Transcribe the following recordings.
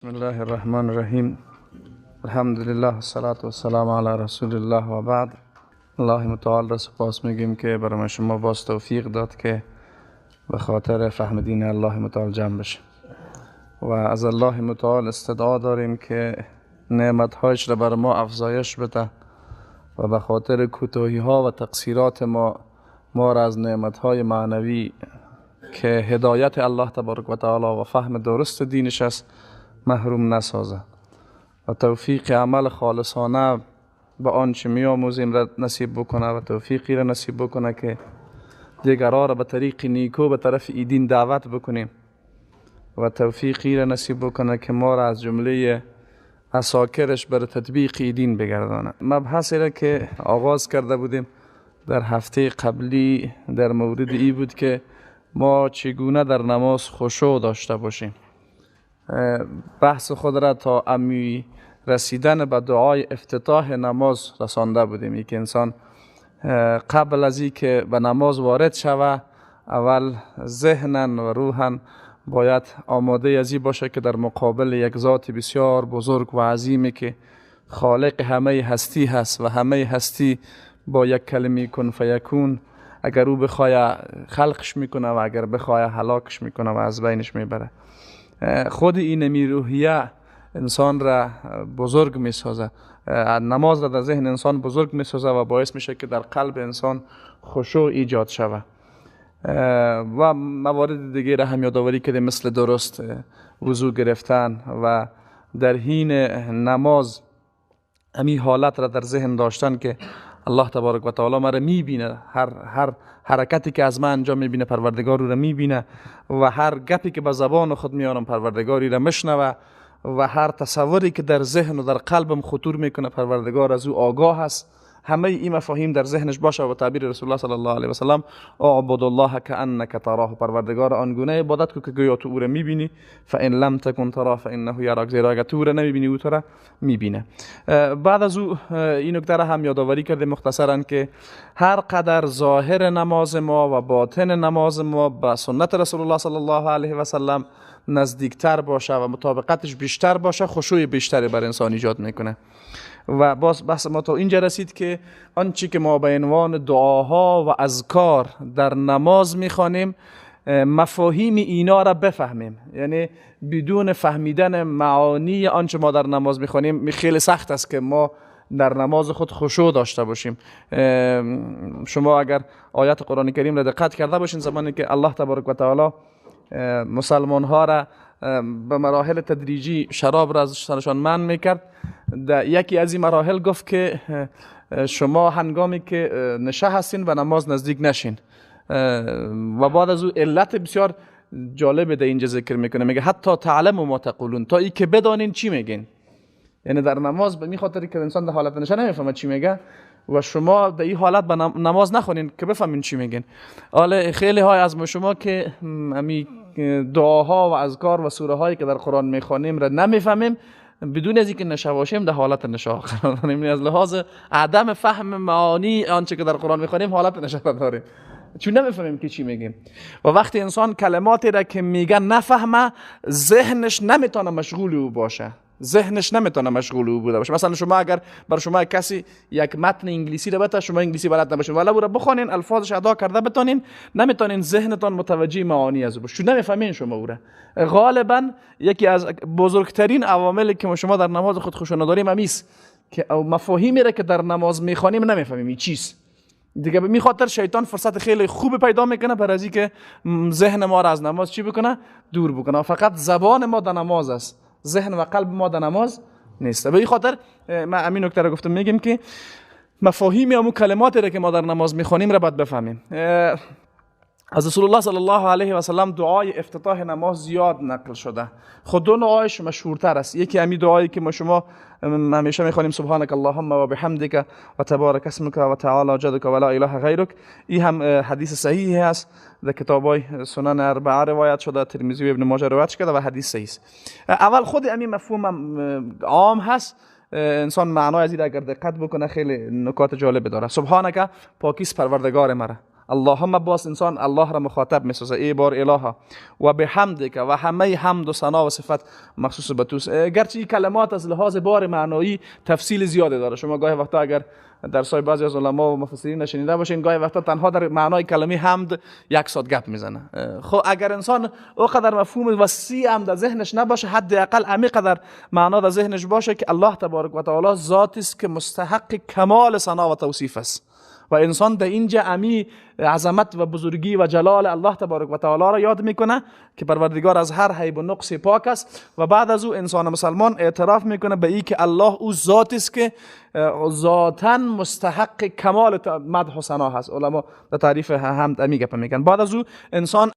بسم الله الرحمن الرحیم. الحمدلله، الصلاة والسلام علی رسول الله و بعد. الله متعال را سپاس میگیم که برای شما باز توفیق داد که به خاطر فهم دین الله متعال جمع بشه و از الله متعال استدعا داریم که نعمتهایش را بر ما افزایش بده و به خاطر کوتاهی ها و تقصیرات ما، ما را از نعمتهای معنوی که هدایت الله تبارک و تعالی و فهم درست دینش است محروم نسازه و توفیق عمل خالصانه به آنچه میآموزیم را نصیب بکنه و توفیقی را نصیب بکنه که دیگرها را به طریق نیکو به طرف ایدین دعوت بکنیم و توفیقی را نصیب بکنه که ما را از جمله عساکرش بر تطبیق ایدین بگردانه. مبحثی را که آغاز کرده بودیم در هفته قبلی در مورد ای بود که ما چگونه در نماز خشوع داشته باشیم. بحث خود را تا امی رسیدن به دعای افتتاح نماز رسانده بودیم. یک انسان قبل از اینکه به نماز وارد شوه، اول ذهنا و روحا باید آماده از این باشه که در مقابل یک ذات بسیار بزرگ و عظیمی که خالق همه هستی هست و همه هستی با یک کلمه کن فیکون، اگر او بخواه خلقش میکنه و اگر بخواه هلاکش میکنه و از بینش میبره. خود این روحیه انسان را بزرگ میسازه، نماز را در ذهن انسان بزرگ میسازه و باعث میشه که در قلب انسان خشوع ایجاد شود. و موارد دیگه را هم یادآوری کردیم، مثل درست وضو گرفتن و در حین نماز همین حالت را در ذهن داشتن که الله تبارک و تعالی مرا میبینه، هر حرکتی که از من انجام میبینه پروردگار رو میبینه و هر گپی که به زبان خود میارم پروردگاری را مشنوه و هر تصوری که در ذهن و در قلبم خطور میکنه پروردگار از او آگاه است. همه این مفاهیم در ذهنش باشه و تعبیر رسول الله صلی الله علیه و سلم، اعبد الله كانك تراه، پروردگار آنگونه عبادت کو که گویا تو او را میبینی، فان لم تکن تراه فانه یراک، زیرا اگر تو او را نمیبینی او تو را میبینه. بعد از او این نکته را هم یادآوری کردیم مختصرا که هر قدر ظاهر نماز ما و باطن نماز ما به سنت رسول الله صلی الله علیه و سلم نزدیکتر باشه و مطابقتش بیشتر باشه، خشوع بیشتری بر انسان ایجاد میکنه. و باز بحث ما تا اینجا رسید که آنچه که ما به عنوان دعاها و اذکار در نماز میخوانیم مفاهیم اینا را بفهمیم، یعنی بدون فهمیدن معانی آنچه ما در نماز میخوانیم خیلی سخت است که ما در نماز خود خشوع داشته باشیم. شما اگر آیات قرآن کریم را دقت کرده باشین، زمانی که الله تبارک و تعالی مسلمان ها را به مراحل تدریجی شراب را از سرشان منع میکرد، در یکی از این مراحل گفت که شما هنگامی که نشه هستین و نماز نزدیک نشین. و بعد از او علت بسیار جالب در اینجا ذکر میکنه، میگه حتی تعلم ما تقولون، تا ای که بدانین چی میگین. یعنی در نماز به می خاطر که انسان در حالت نشه نمیفهمه چی میگه و شما در این حالت به نماز نخونین که بفهمین چی میگین. حالا خیلی های از ما شما که امی دعاها و اذکار و سوره هایی که در قرآن میخوانیم را نمیفهمیم، بدون از اینکه نشه باشیم در حالت نشه قرار داریم. از لحاظ عدم فهم معانی آنچه که در قرآن میخوانیم حالت نشه داریم، چون نمیفهمیم که چی میگیم. و وقتی انسان کلماتی را که میگه نفهمه، ذهنش نمیتونه مشغول او باشه، ذهنش نمیتونه مشغول او بوده باشه. مثلا شما اگر بر شما کسی یک متن انگلیسی را بده، شما انگلیسی بلد نباشین ولی او را بخوانین، الفاظش ادا کرده بتونین، نمیتونین ذهنتان متوجه معانی از او باشه، چون نمیفهمین شما او را. غالبا یکی از بزرگترین عواملی که شما در نماز خود خشوع نداریم همیست که او مفاهیمی را که در نماز میخوانیم نمیفهمیم این چیست. دیگه به می خاطر شیطان فرصت خیلی خوب پیدا میکنه برای از اینکه ذهن ما را از نماز چی بکنه؟ دور بکنه. فقط زبان ما در نماز است، ذهن و قلب ما در نماز نیست. به این خاطر من همین نکته را گفتم، میگیم که مفاهیم یا کلماتی را که ما در نماز میخوانیم را باید بفهمیم. از رسول الله صلی الله علیه و سلم دعای افتتاح نماز زیاد نقل شده. خود دو دعایش مشهورتر است. یکی همی دعایی که ما شما همیشه میخوانیم، سبحانك اللهم و بحمدک و تبارک اسمک و تعالی جدک و لا اله غیرک. این هم حدیث صحیحی است، در کتابای سنن اربعه روایت شده، ترمذی و ابن ماجه روایت شده و حدیث صحیح است. اول خود همین مفهوم عام هست، انسان معنای از این اگر دقت بکنه خیلی نکات جالب داره. سبحانك، پاکیست پروردگار مرا. اللهم باز انسان الله را مخاطب میسازه، ای بار الها، و بحمدک و همه حمد و ثنا و صفت مخصوص به توست. گرچه این کلمات از لحاظ بار معنایی تفصیل زیاده داره، شما گاهی وقتا اگر در سای بعضی از علما و مفسرین نشنیده باشین، گاهی وقتا تنها در معنای کلمه حمد یک ساعت گپ میزنه. خب اگر انسان اوقدر مفهوم وسیع هم در ذهنش نباشه، حداقل امی قدر معنا در ذهنش باشه که الله تبارک و تعالی ذاتی است که مستحق کمال ثنا و توصیف است و انسان در اینجا امی عظمت و بزرگی و جلال الله تبارک و تعالی را یاد میکنه که پروردگار از هر عیب و نقص پاک است. و بعد از او انسان مسلمان اعتراف میکنه به ای که الله او ذات است که ذاتاً مستحق کمال مدح و ثنا هست. علما در تعریف حمد امی گپ میگن. بعد از او انسان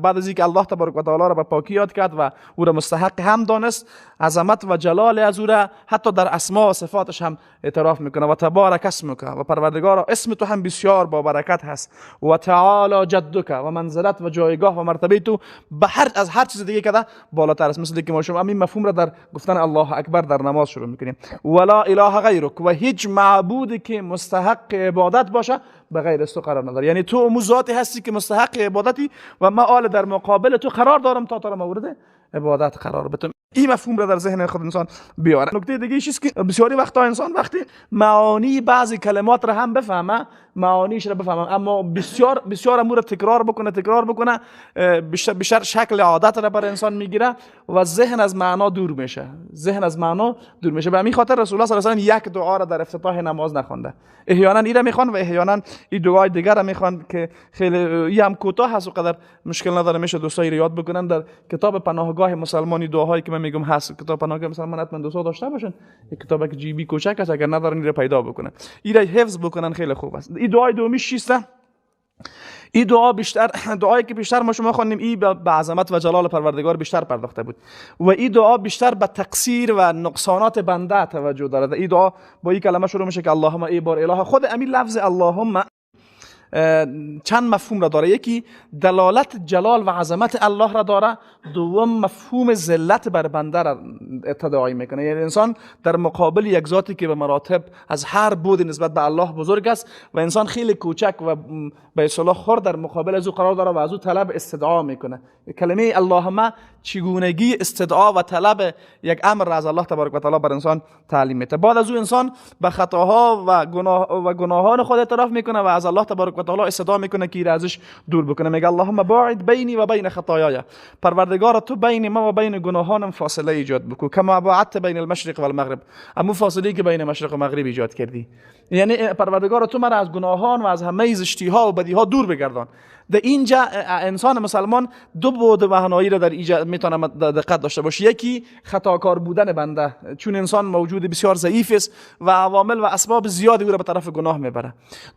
بعد از اینکه الله تبارک و تعالی را به پاکی یاد کرد و او را مستحق هم دانست، عظمت و جلال از او را حتی در اسما و صفاتش هم اعتراف میکنه. و تبارک اسمک، و پروردگار اسم تو هم بسیار با برکت هست. و تعالی جدک، و منزلت و جایگاه و مرتبه تو به هر از هر چیز دیگه کده بالاتر است. مثل که ما شما همین مفهوم را در گفتن الله اکبر در نماز شروع میکنیم. ولا اله غیرک، و هیچ معبودی که مستحق عبادت باشه به غیر از تو قرار نداره. یعنی تو امو ذاتی هستی که مستحق عبادتی و ما آل در مقابل تو قرار دارم تا تو را مورد عبادت قرار بدم. این مفهوم را در ذهن خود انسان بیاره. نکته دیگه چیز که بسیاری وقتا انسان وقتی معانی بعضی کلمات را هم بفهمه، معانیش را بفهمه، اما بسیار بسیار امور تکرار بکنه، بیشتر شکل عادت را بر انسان میگیره و ذهن از معنا دور میشه. ذهن از معنا دور میشه. به همین خاطر رسول الله صلی الله علیه و آله یک دعا را در افتتاح نماز نخوانده. احیانا این را میخوان و احیانا این دعای دیگر را میخوان که خیلی هم کوتاه هست و قدر مشکل نداره، میشه دوستایی را یاد بکنن. در کتاب پناهگاه مسلمانی دعاهایی که من میگم هست، کتاب پناهگاه مسلمان حتما دوستا داشته باشن. یک کتاب که جیبی کوچک است، اگر ندارن این را پیدا بکنن، این را حفظ بکنن، خیلی خوب است. این دعای دومی چیست؟ این دعا بیشتر دعایی که بیشتر ما شما خواندیم، این به عظمت و جلال پروردگار بیشتر پرداخته بود و این دعا بیشتر به تقصیر و نقصانات بنده توجه دارد. این دعا با این کلمه شروع میشه که اللهم ای بار اله. خود امین لفظ اللهم چند مفهوم را داره. یکی دلالت جلال و عظمت الله را داره، دوم مفهوم ذلت بر بنده را تداعی میکنه. یعنی انسان در مقابل یک ذاتی که به مراتب از هر بود نسبت به الله بزرگ است و انسان خیلی کوچک و به اصطلاح خرد در مقابل از او قرار داره و از او طلب استدعا میکنه. کلمه اللهم چگونگی استدعا و طلب یک امر را از الله تبارک و تعالی بر انسان تعلیم میده. بعد از او انسان به خطاها و گناه و گناهان خود اعتراف میکنه و از الله تبارک و تعالی استدعا میکنه که ازش دور بکنه. میگه اللهم باعد بینی و بین خطایای، پروردگار تو بین ما و بین گناهانم فاصله ایجاد بکن، کما باعدت بین المشرق و المغرب، امو فاصله که بین مشرق و مغرب ایجاد کردی. یعنی پروردگار تو مرا از گناهان و از همه زشتی ها و بدی ها دور بگردان. در اینجا انسان مسلمان دو بعد معنایی را در اینجا میتونه دقت داشته باشه. یکی خطاکار بودن بنده، چون انسان موجود بسیار ضعیف است و عوامل و اسباب زیادی او را به طرف گناه میبره.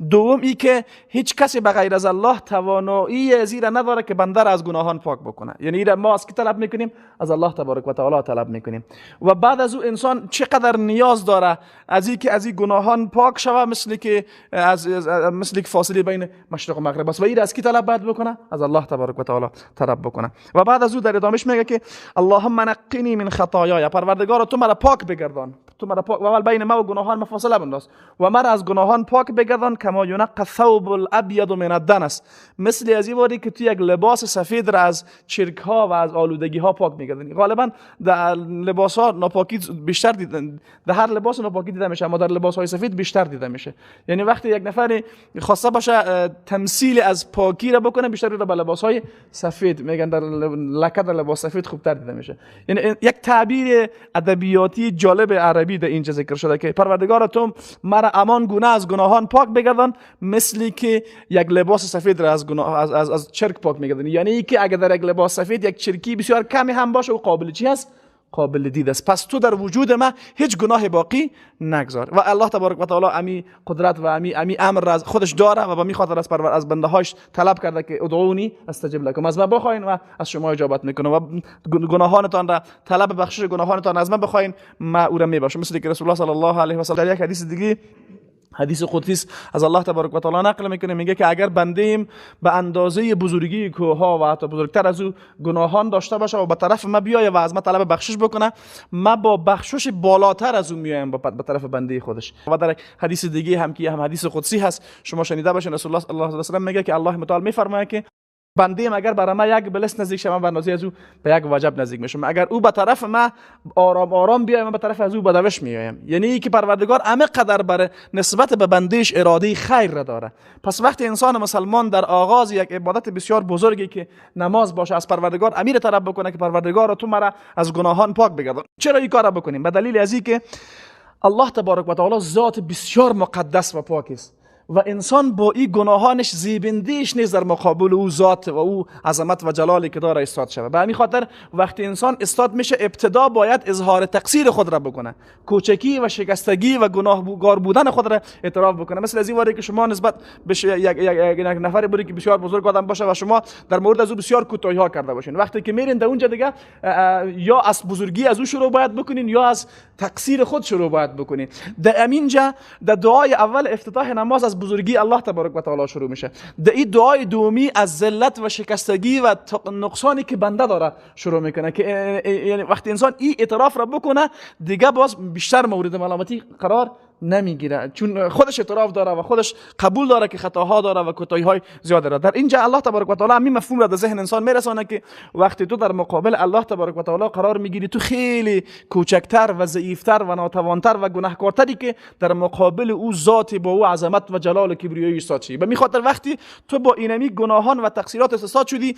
دوم ای که هیچ کسی به غیر از الله توانایی ازی را نداره که بنده را از گناهان پاک بکنه. یعنی ایره ما از کی طلب میکنیم؟ از الله تبارک و تعالی طلب میکنیم. و بعد از او انسان چقدر نیاز داره از اینکه از این گناهان پاک شوه، مثل که از مثل که فاصله بین مشرق و مغرب است. و ایره از کی طلب باید بکنه؟ از الله تبارک و تعالی طلب بکنه. و بعد از او در ادامهش میگه که اللهم نقنی من خطایای، پروردگار تو مرا پاک بگردان، تو مرا پاک، اول بین ما و گناهان فاصله بنداز و مرا از گناهان پاک بگردان، کما ینق الثوب الابیض من الدنس، مثل از این واری که تو یک لباس سفید را از چرک ها و از آلودگی ها پاک میگردانی. غالبا در لباس ها ناپاکی بیشتر دیدن، در هر لباس ناپاکی دیده میشه، اما در لباس های سفید بیشتر دیده میشه. یعنی وقتی یک نفر خواسته باشه تمثیل از پاکی را بکنه، بیشتر را به لباس های سفید میگن، در لکه در لباس سفید خوبتر دیده میشه. یعنی یک تعبیر ادبیاتی جالب عربی در اینجا ذکر شده که پروردگار تو مرا امان گونه از گناهان پاک بگردان، مثلی که یک لباس سفید را از گناه از چرک پاک میگردانی. یعنی که اگر در یک لباس سفید یک چرکی بسیار کمی هم باشه او قابل چی است؟ قابل دید است. پس تو در وجود ما هیچ گناه باقی نگذار. و الله تبارک و تعالی امی قدرت و امی امر را خودش داره و به می خاطر از پرور از بنده هاش طلب کرده که ادعونی استجب لکم، از من بخواین و از شما اجابت میکنم و گناهانتان را طلب بخشش گناهانتان از من بخواین، ما او را میبخشم. مثل که رسول الله صلی الله علیه و سلم در یک حدیث دیگه حدیث قدسی از الله تبارک و تعالی نقل میکنه، میگه که اگر بنده ایم به اندازه بزرگی کوه و حتی بزرگتر از او گناهان داشته باشه و به طرف ما بیایه و از ما طلب بخشش بکنه، ما با بخشش بالاتر از او میایم به طرف بنده خودش. و در حدیث دیگه هم که هم حدیث قدسی هست، شما شنیده باشین، رسول الله صلی الله علیه و سلم میگه که الله متعال میفرماید که بنده اگر برای ما یک بلس نزدیک شوم، به اندازه از او به یک وجب نزدیک میشم. اگر او به طرف ما آرام آرام بیایم، من به طرف از او به دوش میایم. یعنی که پروردگار همه قدر بر نسبت به بندهش اراده خیر را داره. پس وقتی انسان مسلمان در آغاز یک عبادت بسیار بزرگی که نماز باشه، از پروردگار امیر طلب بکنه که پروردگار تو مرا از گناهان پاک بگردان. چرا این کار بکنیم؟ به دلیل از که الله تبارک و تعالی ذات بسیار مقدس و پاک است و انسان با این گناهانش زیبندیش نیست در مقابل او ذات و او عظمت و جلالی که داره استاد شود. به همین خاطر وقتی انسان استاد میشه، ابتدا باید اظهار تقصیر خود را بکنه، کوچکی و شکستگی و گناهگار بودن خود را اعتراف بکنه. مثل از این واری که شما نسبت به یک نفر بودی که بسیار بزرگ آدم باشه و شما در مورد از او بسیار کوتاهی ها کرده باشین، وقتی که میرین در اونجا دیگه یا از بزرگی از او شروع باید بکنین یا از تقصیر خود شروع باید بکنین. در همینجا در دعای اول افتتاح نماز از بزرگی الله تبارک و تعالی شروع میشه. در این دعای دومی از ذلت و شکستگی و نقصانی که بنده داره شروع میکنه، که یعنی وقتی انسان این اعتراف را بکنه دیگه باز بیشتر مورد ملامتی قرار نمیگیره، چون خودش اعتراف داره و خودش قبول داره که خطاها داره و کوتاهی‌های زیاد داره. در اینجا الله تبارک و تعالی همین مفهوم را در ذهن انسان میرسانه که وقتی تو در مقابل الله تبارک و تعالی قرار میگیری، تو خیلی کوچکتر و ضعیفتر و ناتوانتر و گناهکارتری که در مقابل او ذات با او عظمت و جلال و کبریایی ایستاد شی. به می خاطر وقتی تو با اینمی گناهان و تقصیرات استاد شدی،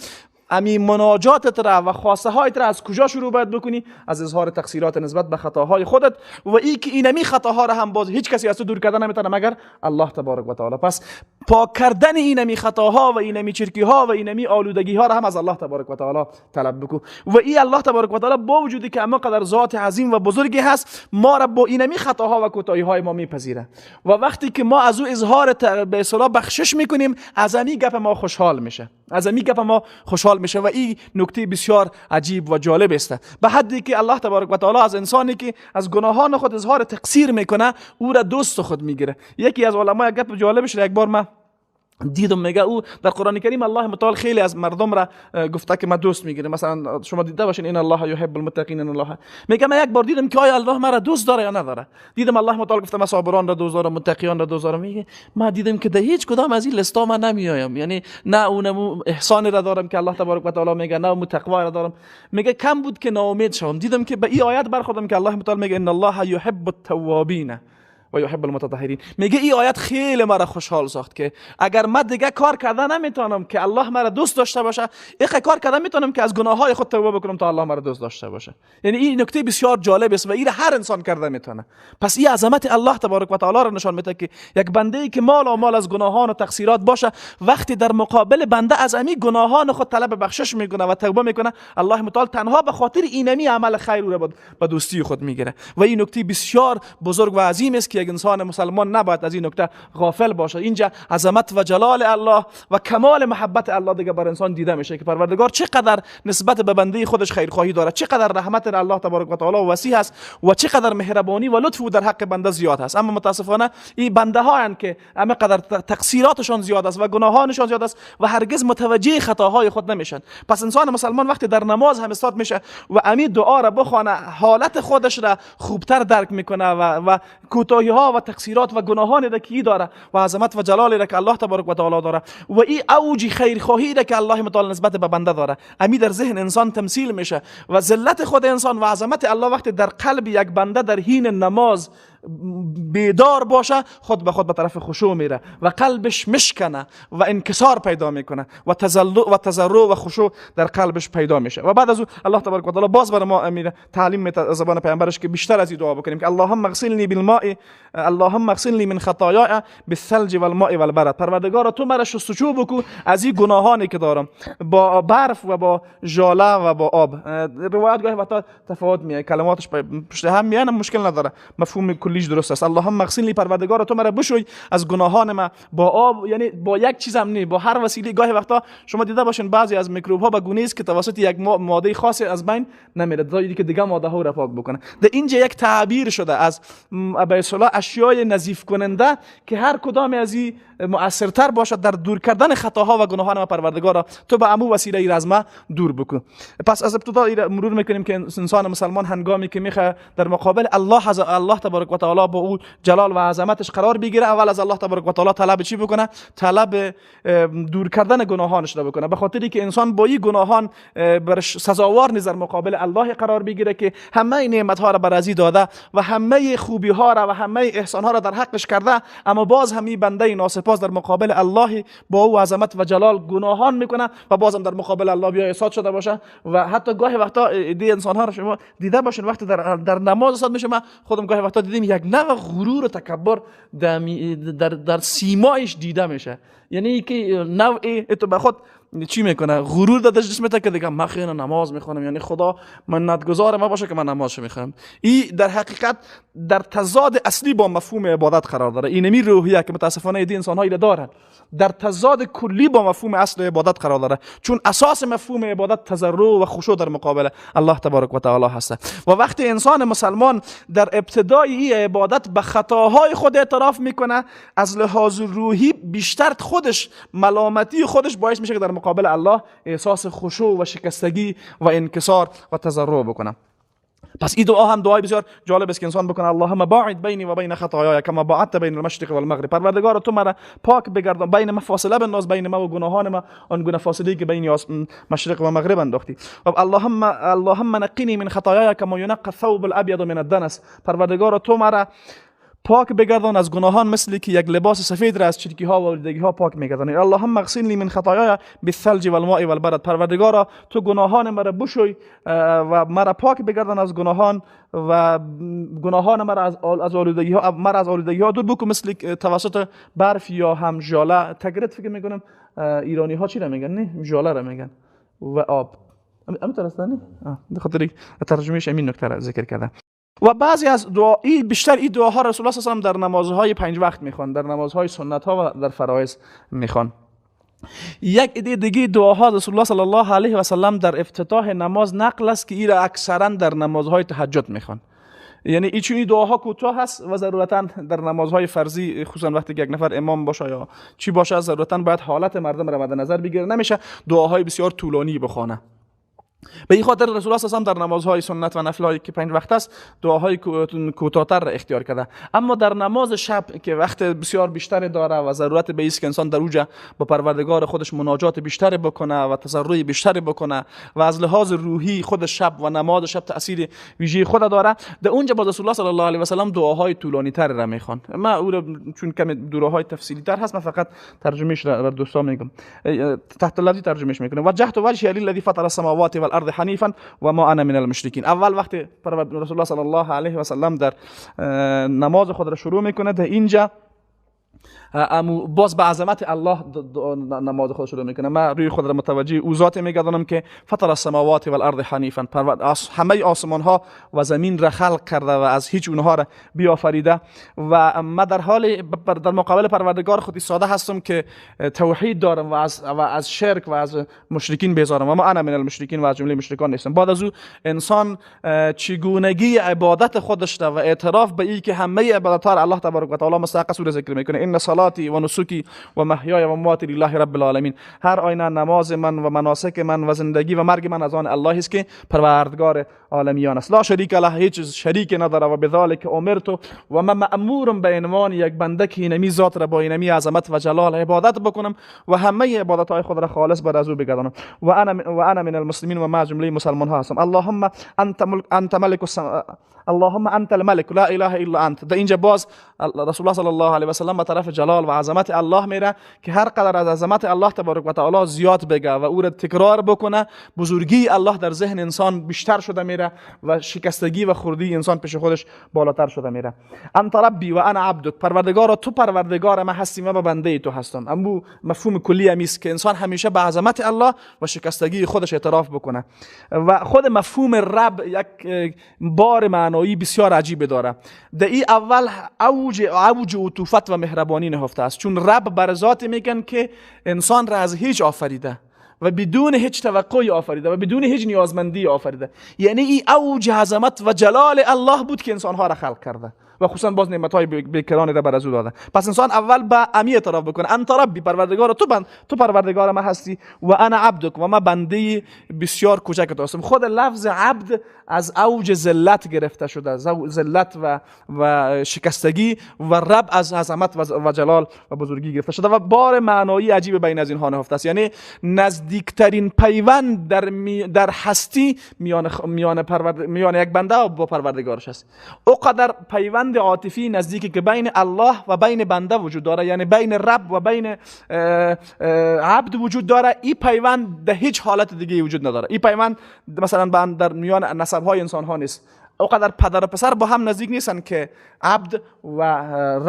امی مناجاتت را و خواسته هایت را از کجا شروع باید بکنی؟ از اظهار تقصیرات نسبت به خطاهای خودت و ای که اینمی خطاها را هم باز هیچ کسی از تو دور کردن نمیتونه مگر الله تبارک و تعالی. پس پاک کردن اینمی خطاها و اینمی چرکی ها و اینمی آلودگی ها را هم از الله تبارک و تعالی طلب بکن. و ای الله تبارک و تعالی با وجودی که اما قدر ذات عظیم و بزرگی هست، ما را با اینمی خطاها و کوتاهی های ما میپذیره و وقتی که ما از او اظهار به اصطلاح بخشش میکنیم، از امی گپ ما خوشحال میشه، از امی گپ ما خوشحال میشه. و این نکته بسیار عجیب و جالب است، به حدی که الله تبارک و تعالی از انسانی که از گناهان خود اظهار تقصیر میکنه او را دوست خود میگیره. یکی از علما گپ جالبش یک بار من دیدم، میگه او در قرآن کریم الله متعال خیلی از مردم را گفته که ما دوست میگیره. مثلا شما دیده باشین ان الله یحب المتقین ان الله، میگه من یک بار دیدم که آیا الله مرا دوست داره یا نداره. دیدم الله متعال گفته من صابران را دوست دارم، متقیان را دوست دارم. میگه ما دیدم که در هیچ کدام از این لستا من نمیایم، یعنی نه اونم احسان را دارم که الله تبارک و تعالی میگه، نه اون تقوا را دارم. میگه کم بود که ناامید شوم. دیدم که به این آیت برخوردم که الله متعال میگه ان الله یحب التوابین و یحب المتطهرین. میگه این آیت خیلی مرا خوشحال ساخت که اگر من دیگه کار کرده نمیتونم که الله مرا دوست داشته باشه، یک کار کرده میتونم که از گناههای خود توبه بکنم تا الله مرا دوست داشته باشه. یعنی این نکته بسیار جالب است و این هر انسان کرده میتونه. پس این عظمت الله تبارک و تعالی را نشان میده که یک بنده ای که مال و مال از گناهان و تقصیرات باشه، وقتی در مقابل بنده از امی گناهان خود طلب بخشش میکنه و توبه میکنه، الله متعال تنها به خاطر اینمی عمل خیر او را به دوستی خود میگیره. و این نکته بسیار بزرگ و عظیم است که یک انسان مسلمان نباید از این نکته غافل باشه. اینجا عظمت و جلال الله و کمال محبت الله دیگه بر انسان دیده میشه که پروردگار چقدر نسبت به بنده خودش خیرخواهی داره، چقدر رحمت الله تبارک و تعالی وسیع است و چقدر مهربانی و لطف او در حق بنده زیاد است. اما متاسفانه این بنده ها که همه قدر تقصیراتشان زیاد است و گناهانشان زیاد است و هرگز متوجه خطاهای خود نمیشن. پس انسان مسلمان وقتی در نماز هم استاد میشه و امی دعا را بخوانه، حالت خودش را خوبتر درک میکنه و کوتاهی ها و تقصیرات و گناهانی را که داره و عظمت و جلالی را که الله تبارک و تعالی داره و این اوج خیرخواهی را که الله متعال نسبت به بنده داره، امی در ذهن انسان تمثیل میشه و ذلت خود انسان و عظمت الله وقتی در قلب یک بنده در حین نماز بیدار باشه، خود به خود به طرف خشوع میره و قلبش مشکنه و انکسار پیدا میکنه و تذلل و تضرع و خشوع در قلبش پیدا میشه. و بعد از او الله تبارک و تعالی باز بر ما میره تعلیم میده زبان پیامبرش که بیشتر از این دعا بکنیم که اللهم اغسلنی بالماء، اللهم اغسلنی من خطایای بالثلج والماء والبرد. پروردگارا تو مرا شستشو بکو از این گناهانی که دارم با برف و با ژاله و با آب. روایت گاهی وقتا تفاوت میاد، کلماتش پشت هم میان، مشکل نداره، مفهوم کلیش درست است. اللهم اغسلنی، پروردگار تو مرا بشوی از گناهان ما با آب، یعنی با یک چیز هم نه، با هر وسیله. گاهی وقتا شما دیده باشین بعضی از میکروب ها به گونه است که توسط یک ماده خاصی از بین نمیره، تا که دیگه ماده ها را پاک بکنه. در اینجا یک تعبیر شده از به اصطلاح اشیای نظیف کننده که هر کدام از این مؤثرتر باشد در دور کردن خطاها و گناهان ما. پروردگارا تو به امو وسیله ای از ما دور بکن. پس از ابتدا مرور میکنیم که انسان مسلمان هنگامی که میخواد در مقابل الله تبارک و تعالی با او جلال و عظمتش قرار بگیره، اول از الله تبارک و تعالی طلب چی بکنه؟ طلب دور کردن گناهانش را بکنه، به خاطری که انسان با این گناهان برش سزاوار نیست در مقابل الله قرار بگیره که همه نعمت ها را بر ازی داده و همه خوبی ها را و همه احسان ها را در حقش کرده، اما باز همی بنده ناسپاس در مقابل الله با او عظمت و جلال گناهان میکنه و بازم در مقابل الله بیا ایستاد شده باشه. و حتی گاهی وقتا دی انسان ها را شما دیده باشین وقتی در نماز ایستاد میشه، من خودم گاهی وقتا دیدیم یک نوع غرور و تکبر در سیمایش دیده میشه، یعنی که نوع تو به خود چی میکنه، غرور داده جسم که دیگه من خیلی نماز میخونم، یعنی خدا منتگزار ما باشه که من نمازش میخونم. این در حقیقت در تضاد اصلی با مفهوم عبادت قرار داره. اینمی روحیه که متاسفانه دی انسان هایی دارن در تضاد کلی با مفهوم اصل عبادت قرار داره، چون اساس مفهوم عبادت تضرع و خشوع در مقابل الله تبارک و تعالی هست. و وقتی انسان مسلمان در ابتدای این عبادت به خطاهای خود اعتراف میکنه، از لحاظ روحی بیشتر خودش ملامتی خودش باعث میشه که در مقابل الله احساس خشوع و شکستگی و انکسار و تضرع بکنه. پس این دعا هم دعای بسیار جالب است که انسان بکنه، اللهم باعد بینی و بین خطایای کما باعدت بین المشرق والمغرب. پروردگار تو مرا پاک بگردان، بین ما فاصله بنداز، بین ما و گناهان ما آن گونه فاصله که بین مشرق و مغرب انداختی. اللهم نقنی من خطایای کما ینقى الثوب الابيض من الدنس. پروردگار تو مرا پاک بگردان از گناهان مثل که یک لباس سفید را از چرکی ها و آلودگی ها پاک میگردانی. اللهم اغسلنی من خطایای بالثلج والماء والبرد. پروردگارا تو گناهان مرا بشوی و مرا پاک بگردان از گناهان و گناهان مرا از آلودگی ها، مرا از آلودگی ها دور بکن، مثل توسط برف یا هم ژاله. تگرد فکر میکنم ایرانی ها چی را میگن؟ نه ژاله را میگن و آب. همینطور است نه؟ به خاطر ترجمهش همین نکته را ذکر کرده. و بعضی از دعا بیشتر این دعاها رسول الله صلی الله علیه و در نمازهای پنج وقت میخوان، در نمازهای سنت ها و در فرایض میخوان. یک عده دیگه دعاها رسول الله صلی الله علیه و سلم در افتتاح نماز نقل است که این را اکثرا در نمازهای تهجد میخوان. یعنی این چون دعاها کوتاه هست و ضرورتا در نمازهای فرضی، خصوصا وقتی که یک نفر امام باشه یا چی باشه، ضرورتا باید حالت مردم را مد نظر بگیره، نمیشه دعاهای بسیار طولانی بخونه. به این خاطر رسول الله صلی الله علیه و در نمازهای سنت و نفل‌هایی که پنج وقت است دعاهای کوتاه‌تر را اختیار کرده. اما در نماز شب که وقت بسیار بیشتر داره و ضرورت به است که انسان در اوجه با پروردگار خودش مناجات بیشتر بکنه و تضرع بیشتر بکنه و از لحاظ روحی خود شب و نماز شب تاثیر ویژه خود داره، در اونجا با رسول الله صلی الله علیه و سلم دعاهای طولانی تر را میخوان. من او را چون کمی دعاهای تفصیلی تر هست، من فقط ترجمهش را بر دوستا میگم، تحت لفظی ترجمهش میکنم. وجهت وجهی للذی فطر السماوات والارض حنیفا و ما انا من المشرکین. اول وقت رسول الله صلی الله علیه و سلم در نماز خود را شروع میکنه، در اینجا باز به عظمت الله نماز خود شروع میکنه. من روی خود را متوجه او ذات میگردانم که فطر السماوات والارض حنیفا، همه آسمان ها و زمین را خلق کرده و از هیچ اونها را بیافریده و من در حال در مقابل پروردگار خود ایستاده هستم که توحید دارم و از شرک و از مشرکین بیزارم و ما انا من المشرکین و از جمله مشرکان نیستم. بعد از او انسان چگونگی عبادت خودش و اعتراف به این که همه عبادت ها الله تبارک و تعالی مستحق است را ذکر میکنه. ان صلاتی و نسکی و محیای و مماتی لله رب العالمین. هر آینه نماز من و مناسک من و زندگی و مرگ من از آن الله است که پروردگار عالمیان است، لا شریک له، هیچ شریک نداره و بذلک امرت و من مأمورم به عنوان یک بنده که اینمی ذات را با اینمی عظمت و جلال عبادت بکنم و همه عبادت های خود را خالص بر از او بگردانم و انا من المسلمین و ما جمله مسلمان ها هستم. اللهم انت ملک اللهم انت الملک لا اله الا انت. در اینجا باز رسول الله صلی الله علیه و سلم به طرف طرف جلال و عظمت الله میره که هر قدر از عظمت الله تبارک و تعالی زیاد بگه و او را تکرار بکنه، بزرگی الله در ذهن انسان بیشتر شده میره و شکستگی و خردی انسان پیش خودش بالاتر شده میره. انت ربی و انا عبدک، پروردگارا تو پروردگار ما هستی و بنده تو هستم. امو مفهوم کلی همیست که انسان همیشه به عظمت الله و شکستگی خودش اعتراف بکنه. و خود مفهوم رب یک بار معنایی بسیار عجیب داره. در این اول اوج عطوفت و مهربانی نهفته است، چون رب بر ذات میگن که انسان را از هیچ آفریده و بدون هیچ توقعی آفریده و بدون هیچ نیازمندی آفریده. یعنی این اوج عظمت و جلال الله بود که انسانها را خلق کرده و خصوصا باز نعمت‌های بیکران را بر از او داده. پس انسان اول به امی اعتراف بکنه، انت ربی، پروردگار تو، بند تو پروردگار ما هستی، و انا عبدک، و ما بنده بسیار کوچک تو هستم. خود لفظ عبد از اوج ذلت گرفته شده، ذلت و شکستگی، و رب از عظمت و جلال و بزرگی گرفته شده و بار معنایی عجیب بین از اینها نهفته است. یعنی نزدیکترین پیوند در هستی میان یک بنده با پروردگارش است. او قدر پیوند عاطفی نزدیکی که بین الله و بین بنده وجود داره، یعنی بین رب و بین عبد وجود داره، این پیوند در هیچ حالت دیگه وجود نداره. این پیوند مثلا در میان نسب های انسان ها نیست. اوقدر پدر و پسر با هم نزدیک نیستن که عبد و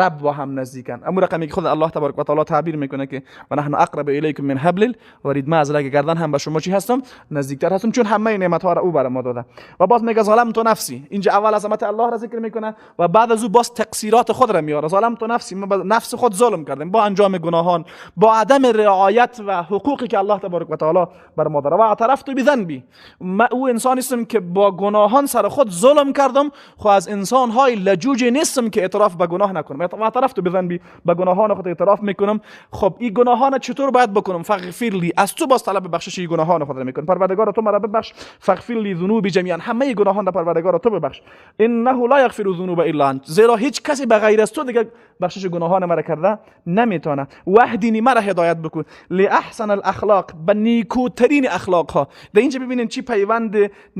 رب با هم نزدیکن. امو رقمی که خود الله تبارک و تعالی تعبیر میکنه که و نحن اقرب الیکم من حبل الورید، ما از رگ گردن هم به شما چی هستم؟ نزدیکتر هستم، چون همه نعمت ها را او بر ما داده. و باز میگه ظلمت نفسی، اینجا اول عظمت الله را ذکر میکنه و بعد از او باز تقصیرات خود را میاره. ظلمت نفسی، ما نفس خود ظلم کردیم با انجام گناهان، با عدم رعایت و حقوقی که الله تبارک و تعالی بر ما داره. و اعترفت بذنبی، ما او انسان هستم که با گناهان سر خود ظلم کردم، خو از انسان های لجوج نیستم که اعتراف به گناه نکنم. و اعترفت بذنبی، به گناهان خود اعتراف میکنم. خب این گناهان چطور باید بکنم؟ فاغفر لی، از تو باز طلب بخشش این گناهان خود میکنم. پروردگار تو مرا ببخش. فاغفر لی ذنوبی جمیعا، همه گناهان را پروردگار تو ببخش. انه لا یغفر الذنوب الا انت، زیرا هیچ کسی به غیر از تو دیگه بخشش گناهان مرا کرده نمیتونه. واهدنی، مرا هدایت بکن، لاحسن الاخلاق، به نیکوترین اخلاق ها. در اینجا ببینید چی پیوند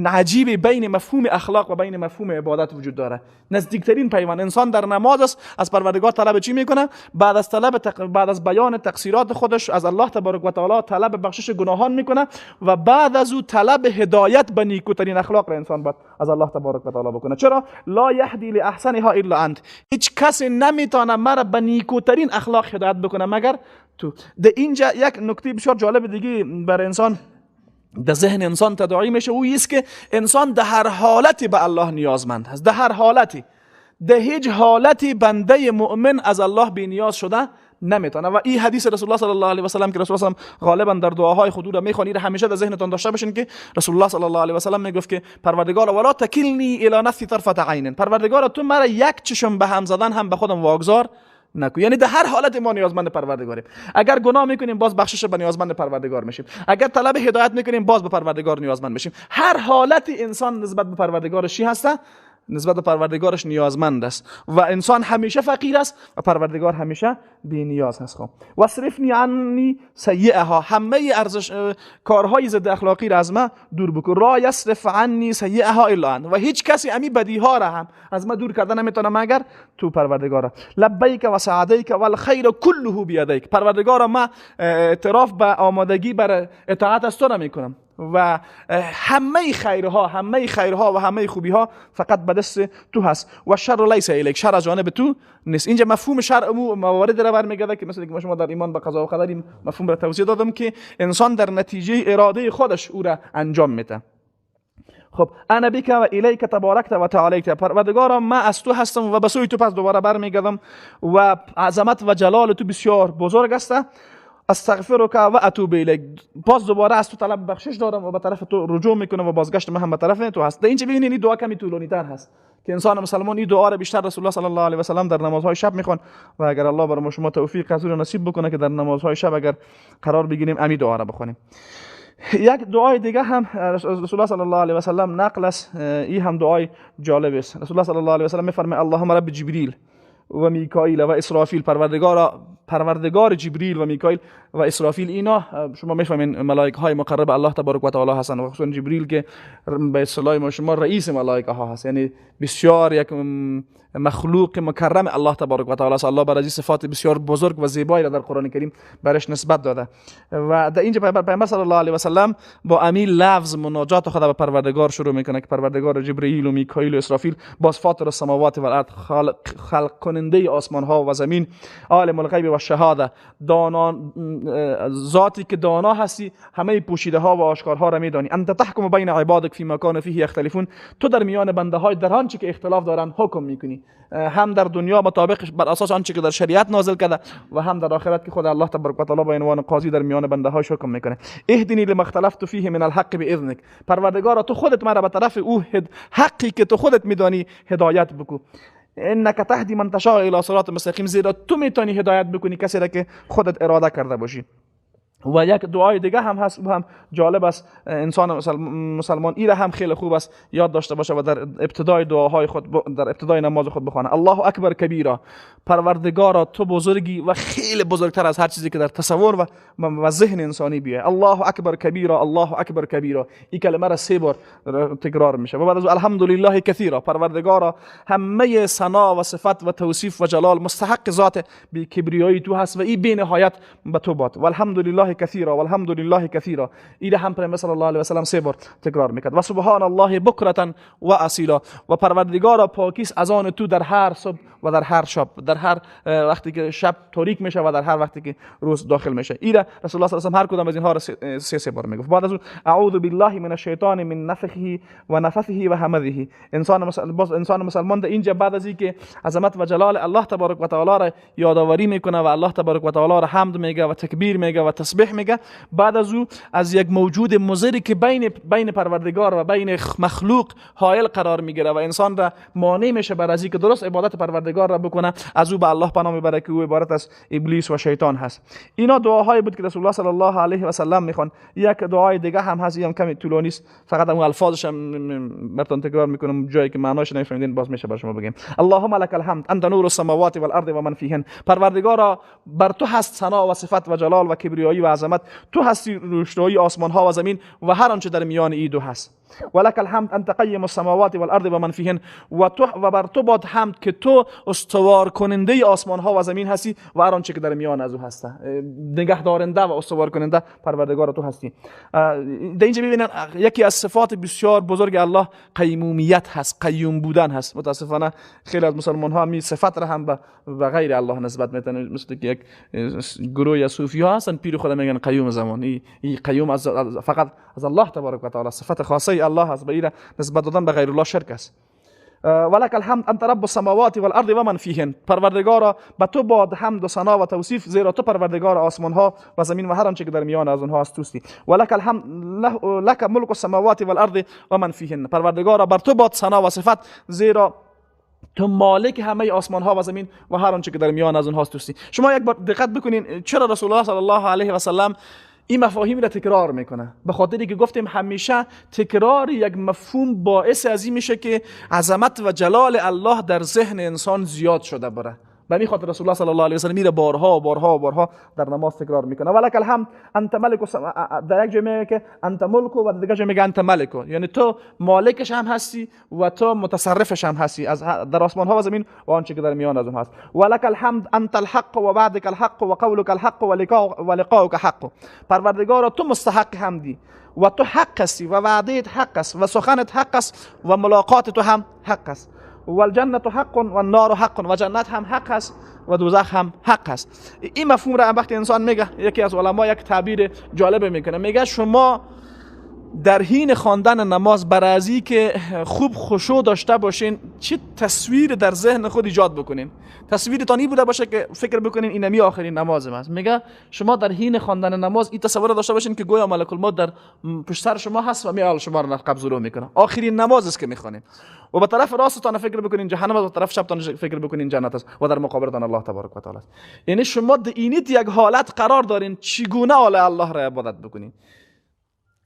عجیبی بین مفهوم اخلاق و بین مفهوم عبادت وجود داره. نزدیکترین پیوند. انسان در نماز است، از پروردگار طلب چی میکنه؟ بعد از بعد از بیان تقصیرات خودش از الله تبارک و تعالی طلب بخشش گناهان میکنه و بعد از او طلب هدایت به نیکوترین اخلاق را انسان باید از الله تبارک و تعالی بکنه. چرا؟ لا یهدی لاحسنها الا انت، هیچ کسی نمیتونه مرا به نیکوترین اخلاق هدایت بکنه مگر تو. در اینجا یک نکته بسیار جالب دیگه بر انسان در ذهن انسان تداعی میشه، او است که انسان در هر حالتی به الله نیازمند هست. در هر حالتی، در هیچ حالتی بنده مؤمن از الله بی نیاز شده نمیتونه. و این حدیث رسول الله صلی الله علیه و سلم که رسول الله غالبا در دعاهای خود را میخوانید، همیشه در ذهنتان داشته باشین که رسول الله صلی الله علیه و سلم میگفت که پروردگار ولا تکلنی الی نفسی طرفة عین، پروردگار تو مرا یک چشم به هم زدن هم به خودم واگذار نکن. یعنی در هر حالت ما نیازمند پروردگاریم. اگر گناه میکنیم باز بخشش به نیازمند پروردگار میشیم، اگر طلب هدایت میکنیم باز به پروردگار نیازمند میشیم. هر حالتی انسان نسبت به پروردگارش چی هسته؟ نسبت به پروردگارش نیازمند است و انسان همیشه فقیر است و پروردگار همیشه بی نیاز است. خب واصرفنی عنی سیئها، همه ارزش کارهای ضد اخلاقی را از ما دور بکن. را یصرف عنی سیئها الا انت، و هیچ کسی امی بدی ها را هم از ما دور کردن نمیتونه مگر تو پروردگار. لبیک و سعدیک والخیر کله بیدیک، پروردگار ما اعتراف به آمادگی بر اطاعت از تو را میکنم و همه خیرها، همه خیرها و همه خوبیها فقط به دست تو هست. و شر لیس الیک، شر از جانب تو نیست. اینجا مفهوم شر امو موارد را برمیگرده که مثلا که شما در ایمان به قضا و قدر این مفهوم را توضیح دادم که انسان در نتیجه اراده خودش او را انجام میده. خب انا بک و الیک تبارکت و تعالیت، پروردگارا من از تو هستم و به سوی تو پس دوباره برمیگردم و عظمت و جلال تو بسیار بزرگ است. استغفرک و اتوب الیک، باز دوباره از تو طلب بخشش دارم و به طرف تو رجوع میکنم و بازگشت من هم به طرف تو هست. در اینجا ببینید این دعا کمی طولانی تر هست که انسان مسلمان این دعا را بیشتر رسول الله صلی الله علیه و سلم در نمازهای شب میخوان و اگر الله بر ما شما توفیق از نصیب بکنه که در نمازهای شب اگر قرار بگیریم امی دعا را بخونیم. یک دعای دیگه هم رسول الله صلی الله علیه و سلم نقل است، این هم دعای جالب است. رسول الله صلی الله علیه و سلم میفرماید اللهم رب جبریل و میکائیل و اسرافیل، پروردگارا پروردگار جبریل و میکائیل و اسرافیل. اینا شما میفهمین ملائکه های مقرب الله تبارک و تعالی هستند، و خصوصا جبریل که به اصطلاح ما شما رئیس ملائکه ها هست، یعنی بسیار یک مخلوق مکرم الله تبارک و تعالی است. الله بر از صفات بسیار بزرگ و زیبایی را در قرآن کریم برش نسبت داده. و در اینجا پیامبر صلی الله علیه و سلم با امی لفظ مناجات خود به پروردگار شروع میکنه که پروردگار جبرئیل و میکائیل و اسرافیل، باز فاطر السماوات و الارض، خلق کننده آسمان ها و زمین، عالم الغیب و شهاده، دانا، ذاتی که دانا هستی، همه پوشیده ها و آشکارها را میدانی. انت تحکم بین عبادک فیما کانوا فیه یختلفون، تو در میان بنده های در آنچه که اختلاف دارن حکم میکنی، هم در دنیا مطابق بر اساس آنچه که در شریعت نازل کرده و هم در آخرت که خود الله تبارک و تعالی به عنوان قاضی در میان بنده هاش حکم میکنه. اهدنی لما اختلفت فیه من الحق باذنک، پروردگارا تو خودت مرا به طرف او حقی که تو خودت میدانی هدایت بکو. انک تهدی من تشاء الی صراط مستقیم، زیرا تو میتونی هدایت بکنی کسی را که خودت اراده کرده باشی. و یک دعای دیگه هم هست، او هم جالب است، انسان مسلمان ایره هم خیلی خوب است یاد داشته باشه و در ابتدای دعاهای خود، در ابتدای نماز خود بخوانه. الله اکبر کبیرا، پروردگارا تو بزرگی و خیلی بزرگتر از هر چیزی که در تصور و ذهن انسانی بیه. الله اکبر کبیرا، الله اکبر کبیرا، این کلمه را 3 بار تکرار میشه. و بعد از الحمدلله کثیرا، پروردگارا همه ثنا و صفت و توصیف و جلال مستحق ذات بی کبریایی تو هست و این بی نهایت به تو باد. و الحمدلله کثیرا و الحمد لله کثیرا، ایره هم پیامبر صلی الله علیه و سلم 3 بار تکرار میکرد. و سبحان الله بکرة و اصیلا، و پروردگارا پاکیست از آن تو در هر صبح و در هر شب، در هر وقتی که شب تاریک میشه و در هر وقتی که روز داخل میشه. ایره رسول الله صلی الله علیه و سلم هر کدام از اینها را 3 بار میگفت. بعد از اون اعوذ بالله من الشیطان من نفخه و نفثه و همزه. باز انسان مسلمان در اینجا بعد از اینکه عظمت و جلال الله تبارک و تعالی را یادآوری میکنه و الله تبارک و تعالی را حمد میگه و تکبیر میگه و تسبیح میگه، بعد از او از یک موجود مضری که بین پروردگار و بین مخلوق حائل قرار میگیره و انسان را مانع میشه بر از اینکه درست عبادت پروردگار را بکنه، از او به الله پناه میبره که او عبارت از ابلیس و شیطان هست. اینا دعاهایی بود که رسول الله صلی الله علیه و سلم میخوان. یک دعای دیگه هم هست، این کمی طولانی است، فقط اون الفاظش هم براتون تکرار میکنم، جایی که معناش نمیفهمیدین باز میشه بر شما بگیم. اللهم لك الحمد انت نور السماوات والارض و من فیهن، پروردگارا بر تو هست ثنا و صفت و جلال و کبریایی و عظمت، تو هستی روشنایی آسمان ها و زمین و هر آنچه در میان این دو هست. ولک الحمد انت قیم السماوات والارض و من فیهن، و تو و بر تو باد حمد که تو استوار کننده آسمان ها و زمین هستی و هر آنچه که در میان از او هست، نگه دارنده و استوار کننده پروردگار تو هستی. در اینجا ببینن یکی از صفات بسیار بزرگ الله قیمومیت هست، قیوم بودن هست. متاسفانه خیلی از مسلمان ها می صفت را هم به غیر الله نسبت میتن، مثل که یک گروه صوفی ها هستن پیر خدا میگن قیوم زمان، این قیوم از فقط از الله تبارک و تعالی، صفت خاصه الله هست، به این نسبت دادن به غیر الله شرک است. ولک الحمد انت رب السماوات والارض و من فیهن، پروردگارا به تو باد حمد و ثنا و توصیف، زیرا تو پروردگار آسمان ها و زمین و هر آنچه که در میان از آنها است توستی. ولک الحمد لک ملک السماوات والارض و من فیهن، پروردگارا بر تو باد ثنا و صفت، زیرا تو مالک همه آسمان ها و زمین و هر آنچه که در میان از آنها توستی. شما یک بار دقت بکنین چرا رسول الله صلی الله علیه و سلم این مفاهیم را تکرار میکنه؟ به خاطری که گفتیم همیشه تکرار یک مفهوم باعث از این میشه که عظمت و جلال الله در ذهن انسان زیاد شده بره. به می خاطر رسول الله صلی الله علیه و سلم میره بارها بارها بارها در نماز تکرار میکنه. ولک الحمد انت ملک، در یک جای میگه که انت ملک و در دیگه جای میگه انت ملک، یعنی تو مالکش هم هستی و تو متصرفش هم هستی از در آسمان ها و زمین و آنچه که در میان از اون هست. ولک الحمد انت الحق و وعدک الحق و قولک الحق و لقاؤک حق، پروردگارا تو مستحق حمدی و تو حق هستی و وعده‌ات حق است و سخنت حق است و ملاقات تو هم حق است. والجنة حق و النار حق، و جنت هم حق است و دوزخ هم حق است. این مفهوم را وقتی انسان میگه، یکی از علما یک تعبیر جالب میکنه، میگه شما در حین خواندن نماز برای از که خوب خشوع داشته باشین چه تصویر در ذهن خود ایجاد بکنین، تصویرتان این بوده باشه که فکر بکنین این نمی آخرین نماز است. میگه شما در حین خواندن نماز این تصور داشته باشین که گویا ملک الموت در پشت سر شما هست و میال شما را قبض رو میکنه، آخرین نماز است که میخوانین. و به طرف راستتان فکر بکنین جهنم است، و به طرف چپتان فکر بکنین جنت است و در مقابلتان الله تبارک و تعالی است. یعنی شما در اینیت یک حالت قرار دارین چگونه حال الله را عبادت بکنین.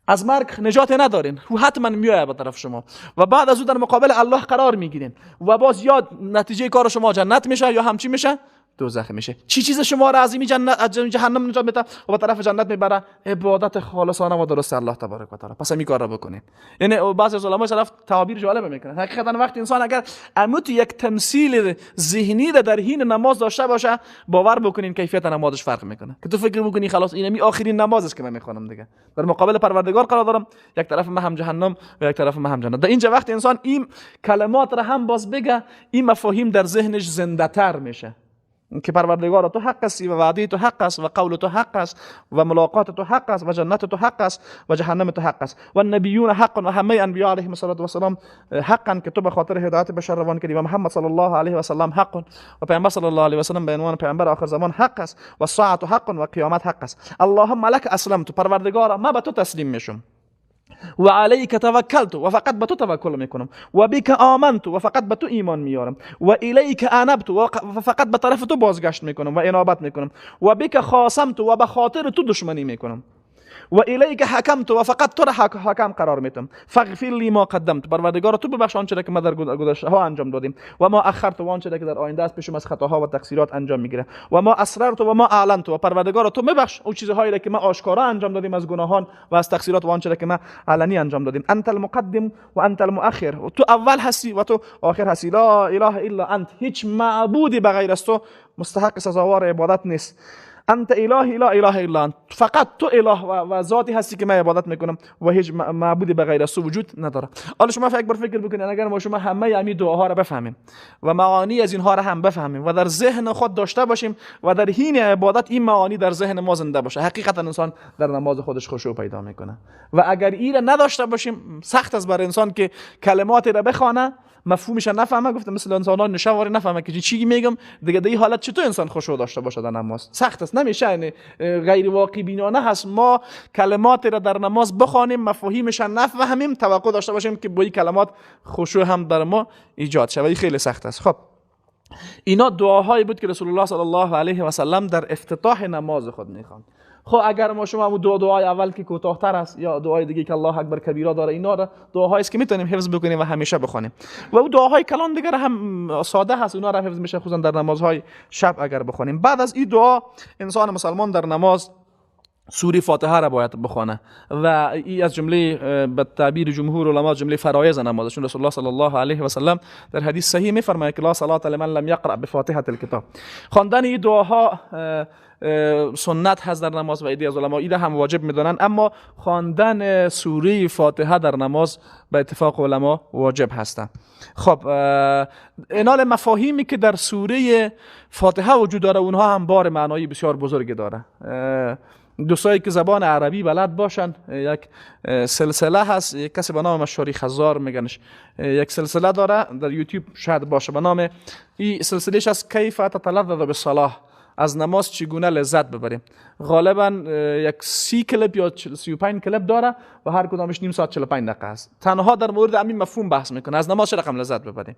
از مرگ نجات ندارین، او حتما میآید به طرف شما و بعد از او در مقابل الله قرار میگیرین و باز یا نتیجه کار شما جنت میشه یا همچی میشه دوزخ میشه. چی چیز شما را از این جنت، از جهنم نجات میده و به طرف جنت میبره؟ عبادت خالصانه و درست الله تبارک و تعالی. پس همین کار را بکنین. یعنی بعضی از علمای سلف تعابیر جالب میکنن. حقیقتا وقتی انسان اگر عمود یک تمثیل ذهنی را در حین نماز داشته باشه، باور بکنین کیفیت نمازش فرق میکنه. که تو فکر بکنی خلاص اینمی آخرین نماز است که من میخوانم دیگه، در مقابل پروردگار قرار دارم، یک طرف من هم جهنم و یک طرف من هم جنت. در اینجا وقتی انسان این کلمات را هم باز بگه، این مفاهیم در ذهنش زنده تر میشه که پروردگار تو حق است و وعده تو حق است و قول تو حق است و ملاقات تو حق است و جنت تو حق است و جهنم تو حق است و النبیون حق و همه انبیا علیهم الصلاه والسلام حقا که تو به خاطر هدایت بشر روان کردی و محمد صلی الله علیه و سلم حق و پیامبر صلی الله علیه و سلم به عنوان پیامبر آخر زمان حق است و ساعت حق و قیامت حق است. اللهم لک اسلمت، پروردگارا ما به تو تسلیم میشم و علیک توکلت و فقط به تو توکل میکنم و بک آمنت و فقط به تو ایمان میارم و الیک انبت و فقط به طرف تو بازگشت میکنم و انابت میکنم و بک خاصمت و به خاطر تو دشمنی میکنم و الیک حکمت و فقط تو را حکم قرار میتم. فاغفر لی ما قدمت، پروردگار تو ببخش آنچه را که ما در گذشته ها انجام دادیم و ما اخرت و آنچه را که در آینده است پیشم از خطاها و تقصیرات انجام میگیره و ما اسررت و ما اعلنت و پروردگار تو ببخش او چیزهایی را که ما آشکارا انجام دادیم از گناهان و از تقصیرات و آنچه را که ما علنی انجام دادیم. انت المقدم و انت المؤخر، تو اول هستی و تو آخر هستی. لا اله الا انت، هیچ معبودی بغیر از تو مستحق سزاوار عبادت نیست. انت الهی لا اله الا انت، فقط تو اله و ذاتی هستی که من عبادت میکنم و هیچ معبودی به غیر از تو وجود نداره. حالا شما یک بار فکر بکنید اگر ما شما همه همین دعاها را بفهمیم و معانی از اینها را هم بفهمیم و در ذهن خود داشته باشیم و در حین عبادت این معانی در ذهن ما زنده باشه، حقیقتا انسان در نماز خودش خشوع پیدا میکنه. و اگر این را نداشته باشیم، سخت است بر انسان که کلمات را بخوانه مفهومش نفهمه. گفتم مثل انسان ها نشواری نفهمه که چی میگم دیگه. در این حالت چطور انسان خشوع داشته باشه در نماز؟ سخت است، نمیشه، یعنی غیر واقع بینانه هست. ما کلمات را در نماز بخوانیم، مفاهیمش نفهمیم، توقع داشته باشیم که با این کلمات خشوع هم در ما ایجاد شود، این خیلی سخت است. خب اینا دعاهایی بود که رسول الله صلی الله علیه و سلم در افتتاح نماز خود میخواند. خب اگر ما شما همون دعای اول که کوتاه‌تر است یا دعای دیگه که الله اکبر کبیرا داره، اینا را دعاهایی است که میتونیم حفظ بکنیم و همیشه بخوانیم. و اون دعاهای کلان دیگر هم ساده هست، اونا را حفظ میشه خصوصا در نمازهای شب اگر بخوانیم. بعد از این دعا انسان مسلمان در نماز سوره فاتحه را باید بخوانه و این از جمله به تعبیر جمهور علما جمله فرایض نماز، چون رسول الله صلی الله علیه و سلم در حدیث صحیح میفرماید که لا صلاة لمن لم یقرأ بفاتحه الکتاب. خواندن این دعاها سنت هست در نماز و ایده از علما ایده هم واجب میدانند، اما خواندن سوره فاتحه در نماز به اتفاق علما واجب هستند. خب اینال مفاهیمی که در سوره فاتحه وجود داره اونها هم بار معنایی بسیار بزرگی داره. دوستایی که زبان عربی بلد باشن، یک سلسله هست، یک کسی به نام مشاری خزار میگنش، یک سلسله داره در یوتیوب شاید باشه به نام این سلسلهش از کیف تتلذذ بالصلاه، از نماز چگونه لذت ببریم. غالبا یک 30 کلیپ یا 35 کلیپ داره و هر کدامش نیم ساعت 45 دقیقه است. تنها در مورد همین مفهوم بحث میکنه، از نماز چه رقم لذت ببریم.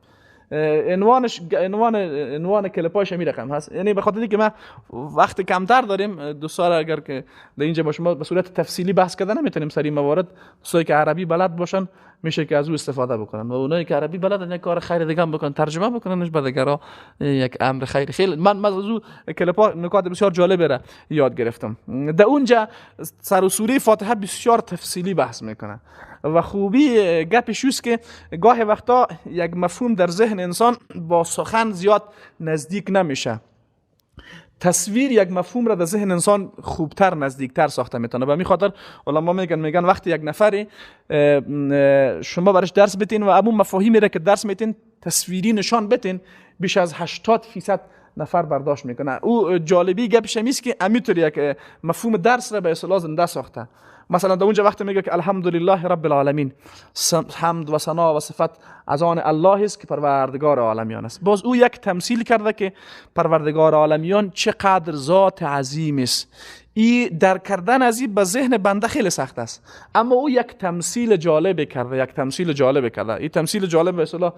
عنوان کلیپاش همین رقم هست. یعنی به خاطر اینکه ما وقت کمتر داریم، دوستا اگر که در اینجا با شما به صورت تفصیلی بحث کردن نمیتونیم سری موارد، دوستایی که عربی بلد باشن میشه که از او استفاده بکنن و اونایی که عربی بلدن یک کار خیر دیگه هم بکنن، ترجمه بکننش به دیگرا، یک امر خیر. خیلی من از او کلیپا نکات بسیار جالب را یاد گرفتم. در اونجا سر و سوره فاتحه بسیار تفصیلی بحث میکنه و خوبی گپش اوست که گاهی وقتا یک مفهوم در ذهن انسان با سخن زیاد نزدیک نمیشه، تصویر یک مفهوم را در ذهن انسان خوبتر نزدیکتر ساخته میتونه. به همین خاطر علما میگن وقتی یک نفری شما برش درس بتین و همون مفاهیمی را که درس میتین تصویری نشان بتین، بیش از 80% نفر برداشت میکنه. او جالبی گپش همیست که همینطور یک مفهوم درس را به اصطلاح زنده ساخته. مثلا در اونجا وقتی میگه که الحمدلله رب العالمین، حمد و ثنا و صفت از آن الله است که پروردگار عالمیان است. باز او یک تمثیل کرده که پروردگار عالمیان چقدر ذات عظیم است. ای در کردن از این به ذهن بنده خیلی سخت است، اما او یک تمثیل جالب کرده، یک تمثیل جالب کرده. این تمثیل جالب به اصطلاح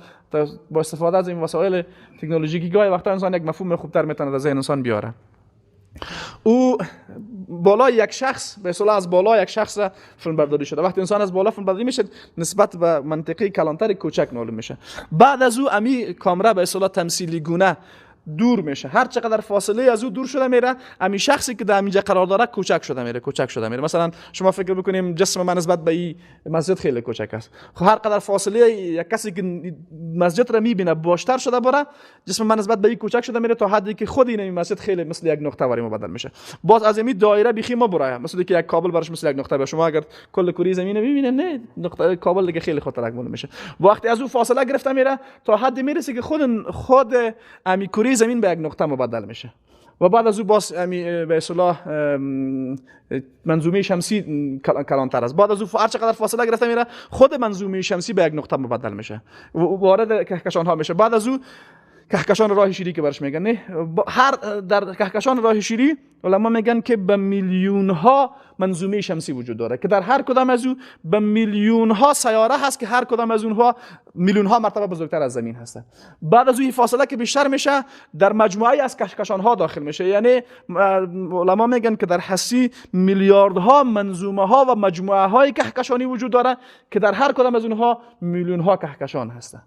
با استفاده از این وسایل تکنولوژیکی گاهی وقتا انسان یک مفهوم خوبتر میتونه در ذهن انسان بیاره. او بالای یک شخص به اصطلاح از بالای یک شخص فیلم برداری شده. وقتی انسان از بالا فیلم برداری میشه نسبت به منطقه کلانتر کوچک معلوم میشه. بعد از او امی کامرا به اصطلاح تمثیلی گونه دور میشه. هر چقدر فاصله از او دور شده میره، همین شخصی که در اینجا قرار داره کوچک شده میره، کوچک شده میره. مثلا شما فکر بکنیم جسم من نسبت به این مسجد خیلی کوچک است. خب هر قدر فاصله یک کسی که مسجد را میبینه باشتر شده بره، جسم من نسبت به این کوچک شده میره تا حدی که خود این مسجد خیلی مثل یک نقطه واری مبدل میشه. باز از این دایره بیخی ما برای مثل که یک کابل براش مثل یک نقطه. به شما اگر کل کره زمین میبینه، نه نقطه کابل دیگه خیلی خطرناک میشه. وقتی از او فاصله گرفته میره تا حدی میرسه که خود امی کره زمین به یک نقطه مبدل میشه و بعد از او باز به اصطلاح منظومه شمسی کلانتر است. بعد از او هر چقدر فاصله گرفته میره، خود منظومه شمسی به یک نقطه مبدل میشه، وارد کهکشان ها میشه. بعد از او کهکشان راه شیری که برش میگن، نه هر در کهکشان راه شیری علما میگن که به میلیون ها منظومه شمسی وجود داره که در هر کدام از او به میلیون ها سیاره هست که هر کدام از اونها میلیون ها مرتبه بزرگتر از زمین هستن. بعد از او فاصله که بیشتر میشه در مجموعه از کهکشان ها داخل میشه. یعنی علما میگن که در هستی میلیاردها منظومه ها و مجموعه های کهکشانی وجود داره که در هر کدام از اونها میلیون ها کهکشان هستن.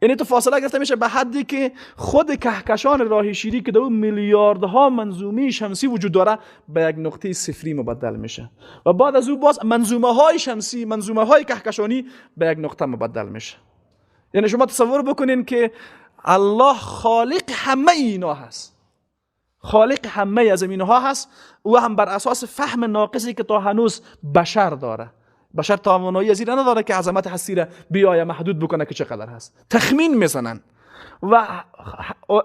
یعنی تو فاصله گرفته میشه به حدی که خود کهکشان راه شیری که در او میلیاردها منظومه شمسی وجود داره به یک نقطه صفری مبدل میشه و بعد از او باز منظومه های شمسی، منظومه های کهکشانی به یک نقطه مبدل میشه. یعنی شما تصور بکنین که الله خالق همه اینا هست، خالق همه از اینها هست. او هم بر اساس فهم ناقصی که تا هنوز بشر داره، بشر توانایی از این نداره که عظمت هستی را بیاید محدود بکنه که چقدر هست، تخمین میزنن و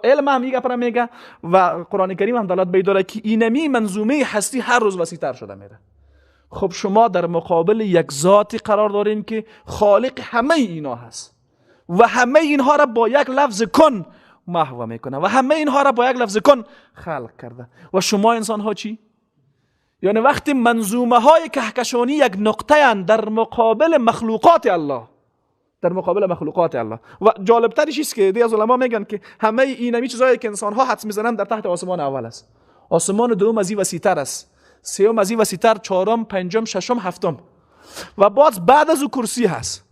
علم هم میگه پر میگه و قرآن کریم هم دلالت به داره که اینمی منظومه هستی هر روز وسیع‌تر شده میره. خب شما در مقابل یک ذاتی قرار دارین که خالق همه اینا هست و همه اینها را با یک لفظ کن محو میکنه و همه اینها را با یک لفظ کن خلق کرده. و شما انسان ها چی؟ یعنی وقتی منظومه های کهکشانی یک نقطه اند در مقابل مخلوقات الله، در مقابل مخلوقات الله. و جالبترش است که دی از علما میگن که همه اینمی چیزایی که انسان ها حدس میزنن در تحت آسمان اول است. آسمان دوم از این وسیع‌تر است، سوم از این وسیع‌تر، چهارم، پنجم، ششم، هفتم و باز بعد از او کرسی هست.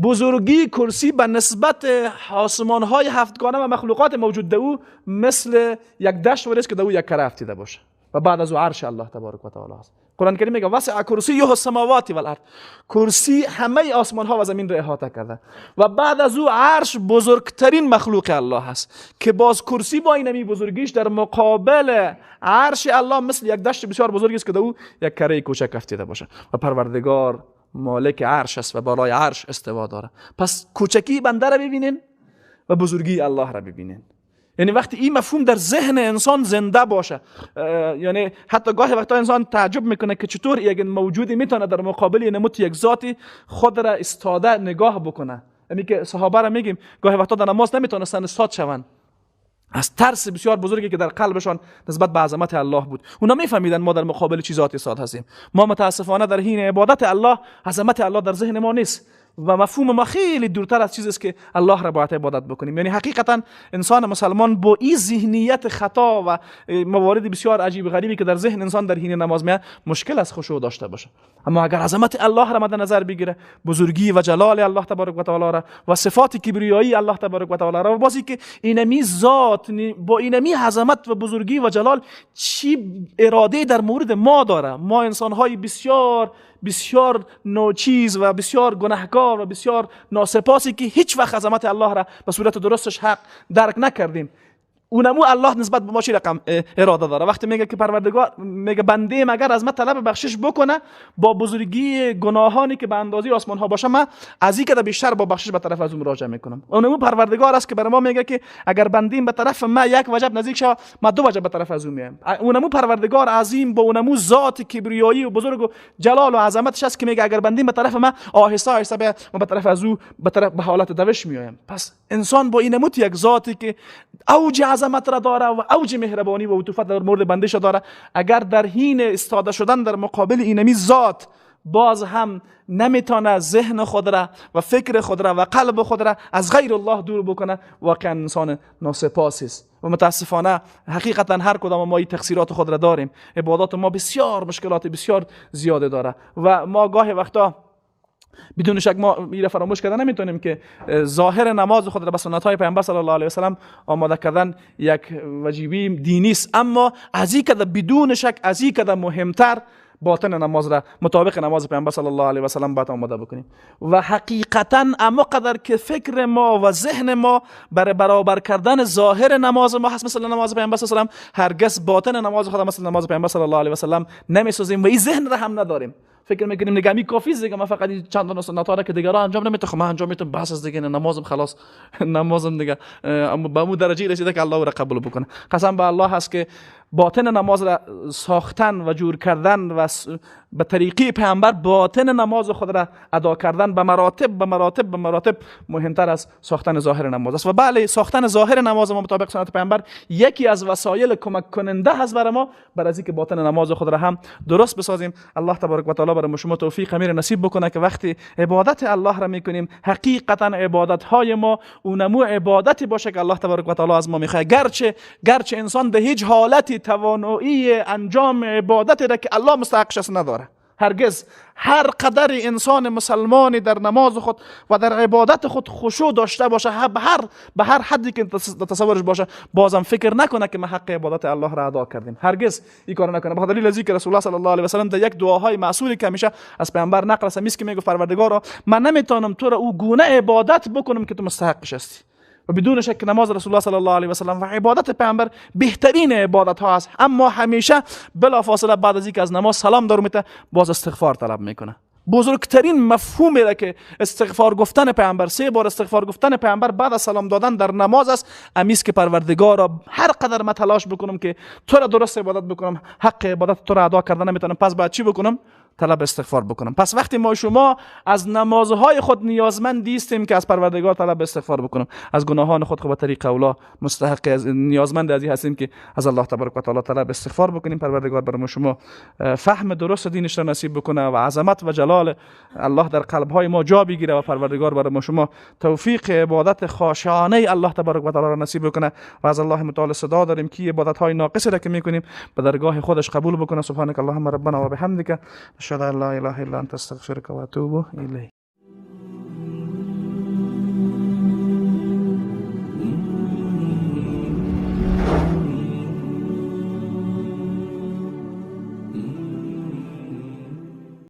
بزرگی کرسی به نسبت آسمان های هفتگانه و مخلوقات موجود در او مثل یک دشت وریست که در او یک کره افتیده باشه. و بعد از او عرش الله تبارک و تعالی است. قرآن کریم میگه وسع کرسیه السماوات والارض، کرسی همه آسمان ها و زمین را احاطه کرده و بعد از او عرش بزرگترین مخلوق الله است که باز کرسی با اینمی بزرگیش در مقابل عرش الله مثل یک دشت بسیار بزرگی است که در او یک کره کوچک افتیده باشه. و پروردگار مالک عرش است و بالای عرش استوا داره. پس کوچکی بنده را ببینین و بزرگی الله را ببینین. یعنی وقتی این مفهوم در ذهن انسان زنده باشه، یعنی حتی گاهی وقتا انسان تعجب میکنه که چطور یک موجودی میتونه در مقابل نمود یک ذاتی خود را استاده نگاه بکنه. یعنی که صحابه را میگیم گاهی وقتا در نماز نمیتونستن استاد شوند از ترس بسیار بزرگی که در قلبشان نسبت به عظمت الله بود. اونا میفهمیدن ما در مقابل چه ذاتی استاد هستیم. ما متاسفانه در حین عبادت الله عظمت الله در ذهن ما نیست و مفهوم ما خیلی دورتر از چیزی است که الله را باید عبادت بکنیم. یعنی حقیقتا انسان مسلمان با این ذهنیت خطا و موارد بسیار عجیب غریبی که در ذهن انسان در حین نماز میاد مشکل از خشوع داشته باشه. اما اگر عظمت الله را مد نظر بگیره، بزرگی و جلال الله تبارک و تعالی را و صفات کبریایی الله تبارک و تعالی را و بازی که اینمی ذات با اینمی عظمت و بزرگی و جلال چی اراده در مورد ما داره، ما انسان‌های بسیار بسیار ناچیز و بسیار گناهکار و بسیار ناسپاسی که هیچ وقت عظمت الله را به صورت درستش حق درک نکردیم، اونمو الله نسبت به ما چی رقم اراده داره. وقتی میگه که پروردگار میگه بنده مگر از من طلب بخشش بکنه با بزرگی گناهانی که به اندازه آسمان ها باشه، من از این که بیشتر با بخشش به طرف از اون مراجعه میکنم. اونمو پروردگار است که برای ما میگه که اگر بنده به طرف ما یک وجب نزدیک شه، ما دو وجب به طرف از اون میایم. اونمو پروردگار عظیم با اونمو ذات کبریایی و بزرگ و جلال و عظمتش است که میگه اگر بنده به طرف ما آهسته آهسته به ما به طرف از او به طرف به حالت دوش میایم. پس انسان با اینموت یک ذاتی که اوج عظمت را داره و اوج مهربانی و عطوفت در مورد بندش داره، اگر در حین استاده شدن در مقابل اینمی ذات باز هم نمیتونه ذهن خود را و فکر خود را و قلب خود را از غیر الله دور بکنه، واقعا انسان ناسپاس است. و متاسفانه حقیقتا هر کدام ما این تقصیرات خود را داریم. عبادات ما بسیار مشکلات بسیار زیاده داره و ما گاهی وقتا بدون شک ما این را فراموش کردن نمیتونیم که ظاهر نماز خود را به سنت های پیامبر صلی الله علیه و سلم آماده کردن یک وجیبی دینی است، اما از این کده بدون شک از این کده مهمتر باطن نماز را مطابق نماز پیامبر صلی الله علیه و سلم باید آماده بکنیم. و حقیقتا اما قدر که فکر ما و ذهن ما برای برابر کردن ظاهر نماز ما هست مثل نماز پیامبر صلی الله علیه و سلم، هرگز باطن نماز خود مثل نماز پیامبر صلی الله علیه و سلم نمیسازیم و این ذهن را هم نداریم. فکر میکنیم دیگه می کافی است دیگه، من فقط این چند تا سنت ها که دیگران انجام نمیده، خب من انجام میدم بس از دیگه، نمازم خلاص نمازم دیگه اما به اون درجه رسیده که الله را قبول بکنه. قسم به الله هست که باطن نماز را ساختن و جور کردن و به طریقی پیامبر باطن نماز خود را ادا کردن به مراتب به مراتب به مراتب مهمتر از ساختن ظاهر نماز است. و بله، ساختن ظاهر نماز ما مطابق سنت پیامبر یکی از وسایل کمک کننده هست برای ما برای اینکه باطن نماز خود را هم درست بسازیم. الله تبارک و تعالی برای شما توفیق امیر نصیب بکنه که وقتی عبادت الله را میکنیم حقیقتا عبادت های ما اونمو عبادتی باشه که الله تبارک و تعالی از ما میخواد. گرچه انسان در هیچ حالتی توانایی انجام عبادتی را که الله مستحقش است نداره. هرگز هر قدر انسان مسلمانی در نماز خود و در عبادت خود خشوع داشته باشه، به هر حدی که تصورش باشه، بازم فکر نکنه که ما حق عبادت الله را ادا کردیم. هرگز این کارو نکنه. به دلیل از اینکه رسول الله صلی الله علیه و سلم در یک دعاهای معصوری که همیشه از پیامبر نقل است که میگه پروردگارا من نمیتونم تو را او گونه عبادت بکنم که تو مستحقش هستی. و بدون شک نماز رسول الله صلی الله علیه و سلم و عبادت پیامبر بهترین عبادت ها است، اما همیشه بلافاصله بعد از اینکه از نماز سلام دار میته باز استغفار طلب میکنه. بزرگترین مفهومی را که استغفار گفتن پیامبر، 3 بار استغفار گفتن پیامبر بعد از سلام دادن در نماز است، امیس که پروردگارا هر قدر من تلاش بکنم که تو را درست عبادت بکنم، حق عبادت تو را ادا کردن نمیتونم، پس باید چی بکنم؟ طلب استغفار بکنم. پس وقتی ما شما از نمازهای خود نیازمند نیستیم که از پروردگار طلب استغفار بکنم، از گناهان خود خب به طریق اولا مستحق از نیازمند از این هستیم که از الله تبارک و تعالی طلب استغفار بکنیم. پروردگار برای ما شما فهم درست دینش را نصیب بکنه و عظمت و جلال الله در قلب‌های ما جا بگیره و پروردگار برای ما شما توفیق عبادت خاشعانه الله تبارک و تعالی را نصیب بکنه و از الله متعال صدا داریم که عبادت‌های ناقص را که میکنیم به درگاه خودش قبول بکنه. سبحانك اللهم ربنا و بحمدک اشهد ان لا اله الا انت استغفرك واتوب الیک.